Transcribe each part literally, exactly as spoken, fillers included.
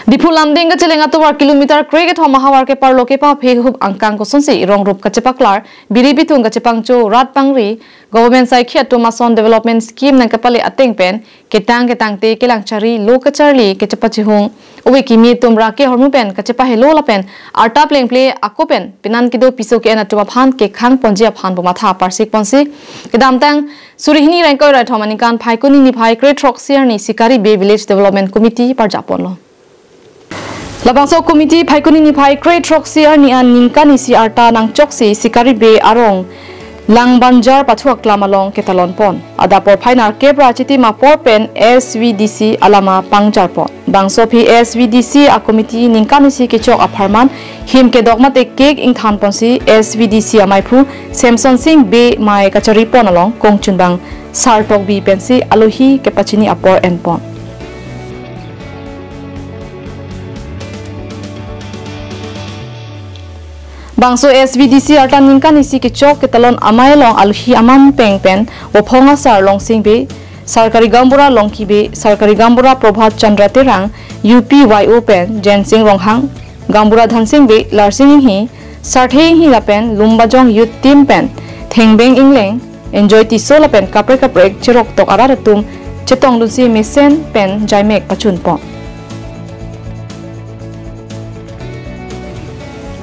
Diphu Lumding kacheleng atovar kilometer kre kethom ahavar keparlo kepaphe hup angkang kosonsi rong rup kachepaklar, biri bithung kachepangcho, rat pangri, government saikhi atum ason development scheme nangkepale ateng pen ketang ketangte kelang chari, lo kacharli kachepachihung, ove kimi atum ra kehormu pen kachepahelo lapen arta plengple ako pen penan kedo piso ke-en atum aphan kekhang ponji aphan pu matha parsik ponsi kedamtang suri hini ra ingkoi ra kethom aningkan Phaikuni niphai kre throksi arni Sikari Bey Village Development Committee parjap ponlo. Labangso committee Phaikuni niphai kre throksi arni an ningkan isi arta nangchoksi Sikari Bey arong Langbanjar pathu aklam along ketalon pon. Adap porphai nerkep ra chitim apor pen S V D C alama pangjar pon. Bangso aphi S V D C a committee ningkan isi kechok apharman him kedok mate kek ingthan ponsi S V D C amaiphu Semson Sing Bey mei kachari pon along kongchunbang Sartok Bey pensi alohi kepachini apor en pon. Bangso S V D C arta ningkan isi kechok ketalon amei along alohi amam peng pen Vophong asar Longsing Bey, Sarkari Gaonbura Longki Bey, Sarkari Gaonbura Prabhat Chandra Terang, U P Y O pen Jensing Ronghang, Gaonbura Dhansing Bey, Larsing Inghi, Sarthe Inghi lapen Lumbajong Youth Team pen Thengbeng Ingleng, Enjoy Tisso lapen kaprek kaprek cheroktok arat atum chetongdunsi mesen pen jaimek pachun pon.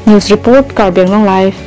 News report, Karbi Anglong Live.